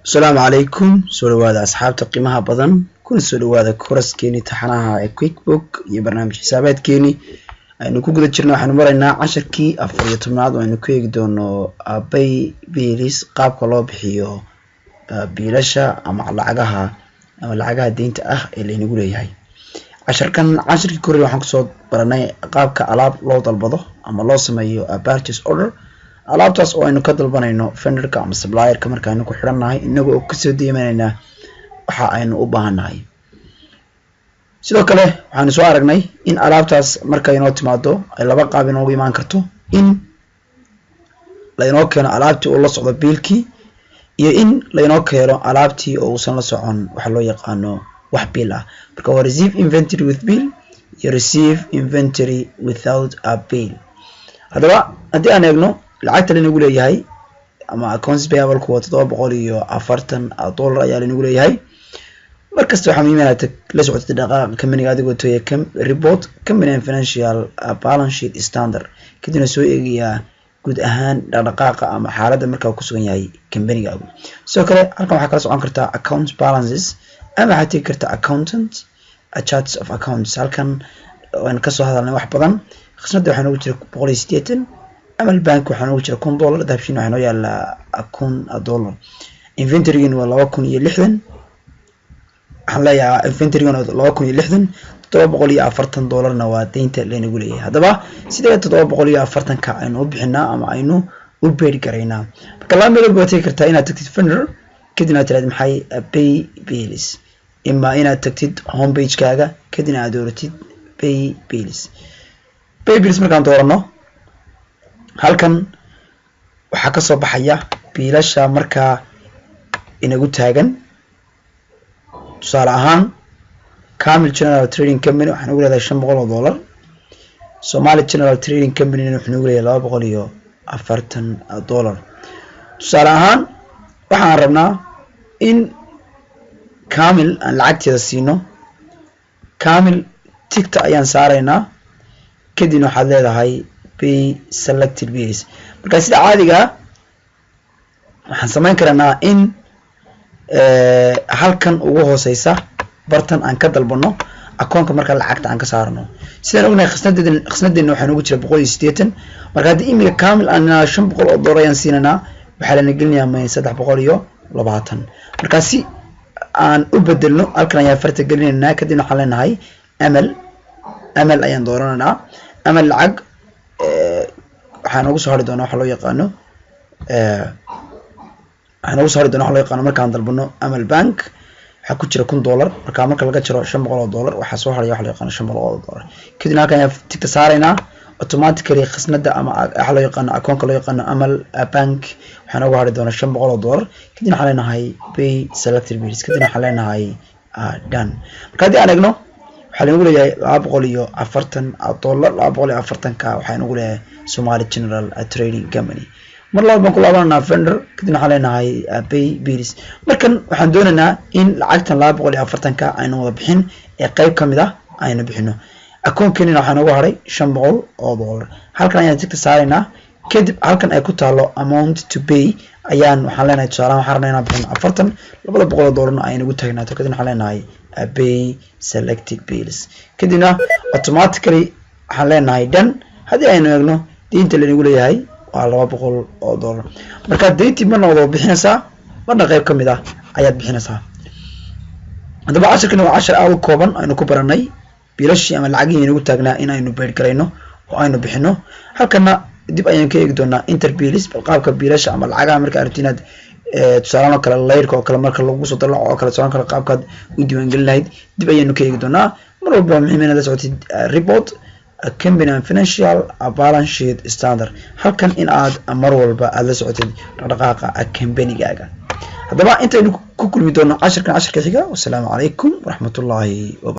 Asalaamu calaykum. Soo dhawaada, asxaabta qiimaha badan, kuna soo dhawaada course-keeni taxanaha ee QuickBook iyo barnaamij xisaabeedkeeni aynu ku guda jirna. Waxaanu maraynaa casharkii 14aad oo aynu ku eegi doono pay bills, qaabka loo bixiyo biilasha ama lacagaha deynta ah ee laynagu leeyahay. Casharkan, casharkii korey, waxaan kusoo baranay qaabka alaab loo dalbado ama loo sameeyo purchase order, alaabtaas oo aynu ka dalbanayno vendorka ama supplierka markaaynu ku xidhannahay, inaga oo kasoo deymanayna waxa aynu u baahannahay. Sidoo kale waxaanu soo aragnay in alaabtaas marka inoo timaado ay laba qaab inoogu imaan karto: in lainoo keeno alaabtii oo la socdo biilkii iyo in lainoo keeno alaabtii oo uusan la socon waxa loo yaqaano wax biil ah. Marka waa receive inventory with bill iyo receive inventory without a bill. Haddaba haddii aan eegno lacagta lanagu leeyahay ama accounts payable-ku waa $740 ayaa lanagu leeyahay. Markasta waxaa muhiim inaad la socotid dhaqaaqa companyga adigoo tooya report, company and financial balance sheet standard, kadibna soo eegayaa guud ahaan dhaqdhaqaaqa ama xaaladda markaa ku sugan yahay companygaagu. Sidoo kale halkan waxaa kala socon kartaa account balances ama waxaad tegi kartaa accountant, charts of accounts. Halkan waan kasoo hadalnay wax badan. Khasnada waxaa noogu jira 180, Amal Bank waxaa noogu jira $1000, Dahabshiil waxaa noo yaalaa $1000, inventorygin waa 2060. Waxaan leeyahaa inventorygan 2060, $740-na waa deynta laynagu leeyahay. Haddaba sidee 740-ka aynu u bixinaa ama aynu u pay garaynaa? Marka laba meelood baad tegi kartaa: inaad tagtid vendor, kadibna aad tirahdid maxay pay bills, ima inaad tagtid homepage-kaaga, kadibna aad dooratid pay bills. Pay bills markaan doorano, halkan waxaa kasoo baxaya biilasha markaa inagu taagan. Tusaale ahaan, Camil General Trading Company waxaa nagu leedahay $500. Somali General Trading Company wuxuu nagu leeyahay $240. Tusaale ahaan, waxaan rabnaa in Camil aan lacagteeda siino. Camil tick-ta ayaan saaraynaa, kadibna waxaad leedahay pay selected bills. Marka sida caadigaa waxaan samayn karanaa in halkan ugu hooseysa bartan aan ka dalbano akoonka marka lacagta aan ka saarno. Sidaan ognahay, khasnadeena waxaa noogu jira 180. Marka haddii imiga Camil aan $500 ayaan siinaynaa, waxaa lana gelinayaa may 320. Marka si aan u bedelno, halkan ayaan farta gelinaynaa, kadibna waxaan leenahay Amal. Amal ayaan dooranaynaa. Amal lacag waxaa noogu soo hari doonaa waxa loo yaqaano, waxaa noogu soo hari doona waxa loo yaqaano markaan dalbano Amal Bank waxaa ku jira $1000. Marka marka laga jiro $500, waxaa soo haraya waxa loo yaqaano $500. Kadibna halkan ayaan tick-ta saaraynaa. Automatically khasnada ama waxa loo yaqaano akoonka loo yaqaano Amal Bank waxaa noogu hari doona $500. Kadibna waxaan leenahay pay selected bills, kadibna waxaan leenahay done. Marka haddii aan eegno, waxaa lanagu leeyahay $240. 240-ka waxaa inagu leeyahay Somali General Trading Company. Mar labaad baan ku laabananaa vendor, kadibna waxaan leenahay pay bills. Markan waxaan doonaynaa in lacagtan 240-ka aynu wada bixin ee qeyb kamid ah aynu bixino. Akoonkeenina waxaa noogu haray $500. Halkan ayaan tick-ta saaraynaa, kadib halkan ay ku taalo amount to pay ayaan waxaan leenahay, tusaalahan, waxaan rabnaa inaan bixino 40, $200-na ay nagu taagnaato. Kadibna waxaan leenahay pay selected bills, kadibna automatically waxaan leenahay done. Haddii aynu eegno, deynta lanagu leeyahay waa $200. Marka deyntii marna wada bixinaysaa, marna qeyb ka mid ah ayaad bixinaysaa. Haddaba casharkani waa cashar aada u kooban. Aynu ku baranay biilashii ama lacagihii inagu taagnaa in aynu pay garayno oo aynu bixino. Halkana dib ayaan ka eegi doonaa enter bills, bal qaabka biilasha ama lacagaha marka arabti inaad, tusaalaan oo kale, layrka oo kale marka lagu soo dalaco oo kale, tusaalaan kale, qaabkaad u diiwaangelin lahayd dib ayaanu ka eegi doonaa. Mar walba waa muhiim inaad la socotid report, company and financial balance sheet standard, halkan in aad mar walba aad la socotid dhaqdhaqaaqa companygaaga. Haddaba intaynu ku kulmi doono cashirkan casharka xiga, wasalaamu calaykum waraxmatullaahi.